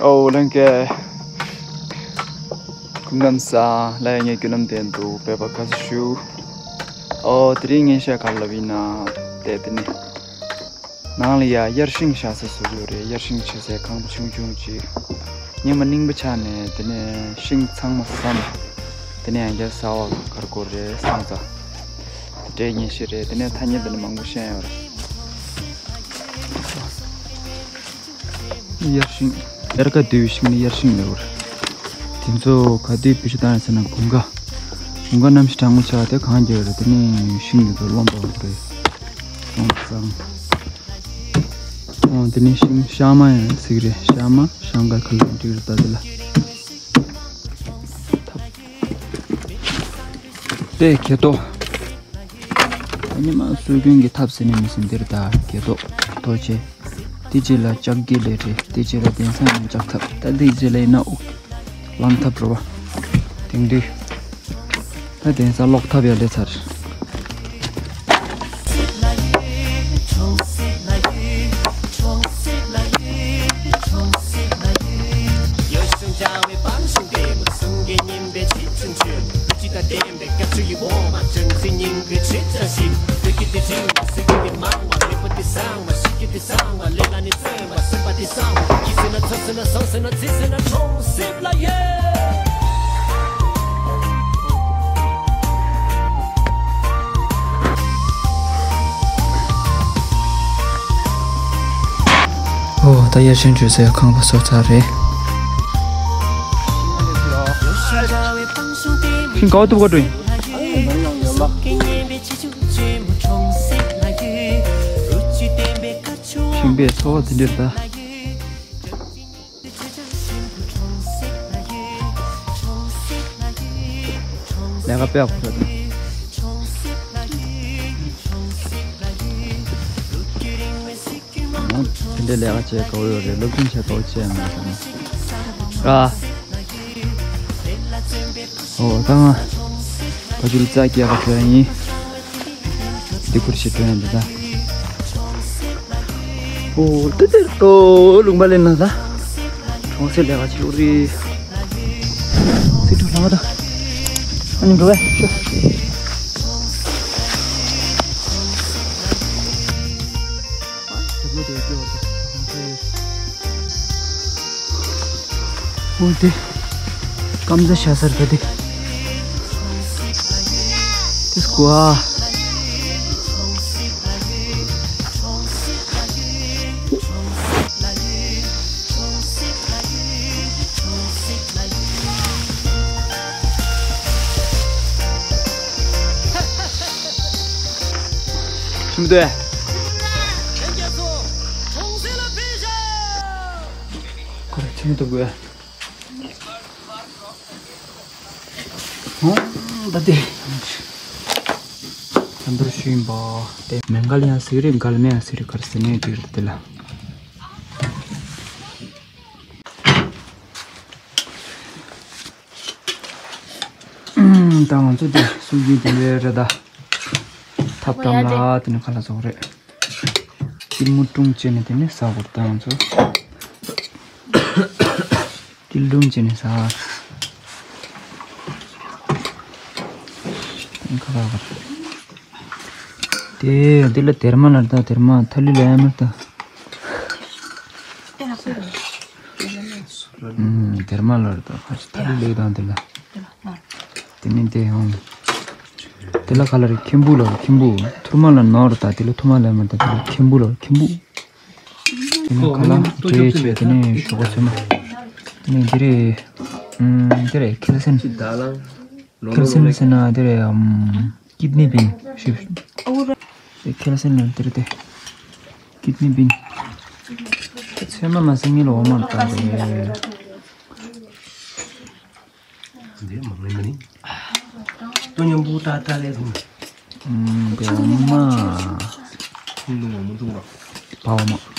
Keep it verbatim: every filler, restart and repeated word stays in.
ཨོ་ལྷན་རྒྱས། སྐུ་ཁམས་བཟང་། ལ་ཡ་ངས་རྒྱུན་ལམ་བསྟན་འདུག་བོད་པ་ག་ཚོད་ཞུ། ཨོ་དེ་རིང་ངས་བཤད་ག་ལབ་ཡིན་ན། དེ་དེ་ནི། ནང་ལ་ཡ་དབྱར་ཤིང་བཞག་ས་བཟོ་གི་ཡོད་རེད། དབྱར་ཤིང་བྱེད་སའི་ཁང་པ་ཆུང་ཆུང་ཅིག་སྙིང་མ་རྙིང་པ་ཆགས་ནས་དེ་ནས་ཤིང་ཚང་མ་བསམ། དེ་ནས་ཡང་བསྐྱར་ས་འོག་གར་དགོས་རེད་བསམ་ཙང་། དེ་འདྲའི་ངེས་ཤེས་རེད། དེ་ནས་ཐ་སྙད་དེ་ནི་མང་པོ་བཤད་ཡོད་རེད། དབྱར་ཤིང་། དབྱར་ཁ་དུས་ཤིང་ནི་དབྱར་ཤིང་ལེགས་རེད། དེ་ཚོ་ག་དུས་བེད་སྤྱོད་བཏང་ཡོད་ཟེར་ན་དགུན་ཁ། དགུན་ཁ་གནམ་གཤིས་གྲང་མོ་ཆགས་དེ་གངས་རྒྱག་རེད། དེ་ནས་ཤིང་དེ་ཚོ་རློན་པ་འོག་རེད། སོང་ཙང་། ཨོ་དེ་ནས་ཤིང་ཤ་མ་ཡང་ཟིག་རེད། ཤ་མ་ཤང་ག་ཁ་ལ་འགྲིག་རེད་ད་དེ་ལ། དེ་གད་ཏོ། ཨ་ནི་མ་སྲོལ་རྒྱུན་གྱི་ཐབས་ཟེར་ནས་མི་ཟིན་འདིར་ད་གད་ཏོ་གད་ཏོ་བྱས། དེ་རྗེས་ལ་ལྕགས་ཀྱི་ལས་རེད། དེ་རྗེས་ལ་དེང་སང་ཡང་ལྕགས་ཐབ། ད་དེ་རྗེས་ལ་ཡིན་ན་དབུགས་ལངས་ཐབ་རེད་བ། དེང་དུས་ད་དེང་སང་གློག་ཐབ་ཡང་སླེབས་ཚར། ཨོ་ད་དབྱར་ཤིང་བྱུག་སའི་ཁང་པ་བཟོ་ཚར་རེད། ཤིང་ག་བ་ཐུབ་ག་འགྲོ་ཡིན། ཤིང་པའི་འཚོ་བ་དེ་འདྲ་རེད་ད། ལས་ཀ་དཔེ་ཡག་པོ་རེད་ད། ཨོ་དེ་འདྲའི་ལས་ཀ་བྱེད་དགའ་བོ་ཡོད་རེད། སློབ་སྦྱོང་བྱེད་དགའ་བོ་བྱེད་ཡ་མེད་ཟེར་ན། ཨ། ཨོ་ད་ང་ཕ་ཆུ་ལ་རྩྭ་སྐྱེལ་ག་འགྲོ་ཡ་ཡིན། འདི་ཁུར་ཞིག་འགྲོ་ཡ་འདི་ད། ཨོ་ཏི་ཏི་ཏོ་ལུང་པ་ལེན་ན་ད། གྲོང་གསེབ་ལས་ཀ་བྱེད་ལུགས་རེད། སི་ཏུ་ལ་མ་ད། ཨ་ནི་འགྲོ་བས་ཤོ། འོ་དེ། སྐམ་ས་ཤ་སར་ད་དེ། དེ་སྐུ་ཨ། ཆུ་མི་འདུག་ཨེ། ཁོ་རང་ཆུ་མི་འདུག་གོ། ཧོང་ད་དེ། ད་འདུར་ཞུ་ཡིན་པ། དེ་མེང་གལ་ཡང་ཟེར་རེད། གལ་མེ་ཡང་ཟེར་རེད། གར་ཟེར་ནས་དེ་རེད་དེ་ལ། ད་ང་ཚོ་དེ་སུ་ཡིན་དེ་རེད་ད། ཐབ་ཐང་ལ་དེ་ནི་ཁ་ལ་ཟོག་རེད། ཀི་མུ་ཀྲུང་བྱས་ནས་དེ་ནི་ཟ་དགོས་ད་ང་ཚོ། ཀི་ལུང་བྱས་ནས་ཟ། དེ་ནི་ཁ་ལ་གར། དེ་འདི་ལ་དེར་མ་ལ་ད་དེར་མ་ཐ་ལི་ལ་ཡ་མ་ད། ཨུམ། དེར་མ་ལ་རེད་ད། ཁ་ཅིག་ཐ་ལི་ལེགས་དང་དེ་ལ། དེ་ནི་དེ་ཡང་། དེ་ལ་ཁ་ལ་རེད་ཁེམ་བུ་ལ་རེད་ཁེམ་བུ། ཐུར་མ་ལ་ནོར་ད་དེ་ལ་ཐུར་མ་ལ་མ་ད་དེ་ལ་ཁེམ་བུ་ལ་རེད་ཁེམ་བུ། དེ་ནི་ཁ་ལ་འདྲེ་བྱས་དེ་ནི་ཞོགས་པ་ཚོད་མ། དེ་ནི་འདི་རེད། ཨུམ། འདི་རེད་ཁེལ་སན། ཁེལ་སན་ཟེར་ན་འདི་རེད། ཨུམ། ཀིད་ནི་བིན་ཞིབ། ཨོ་ར། ཁེལ་སན་ལ་དེར་ཏེ། ཀིད་ནི་བིན། ཚོད་མ་མ་སེང་ངེ་ལ་འོ་མ་བཏང་སྟེ། འདི་མ་ངེས་མ་ནི། ཏོ་ཉམ་པོ་ཏ་ཏ་ལས་སོང་། ཨུམ། དེ་འོ་མ། ཁུང་དུ་འོ་མ་བཏུང་བ། བ་འོ་མ།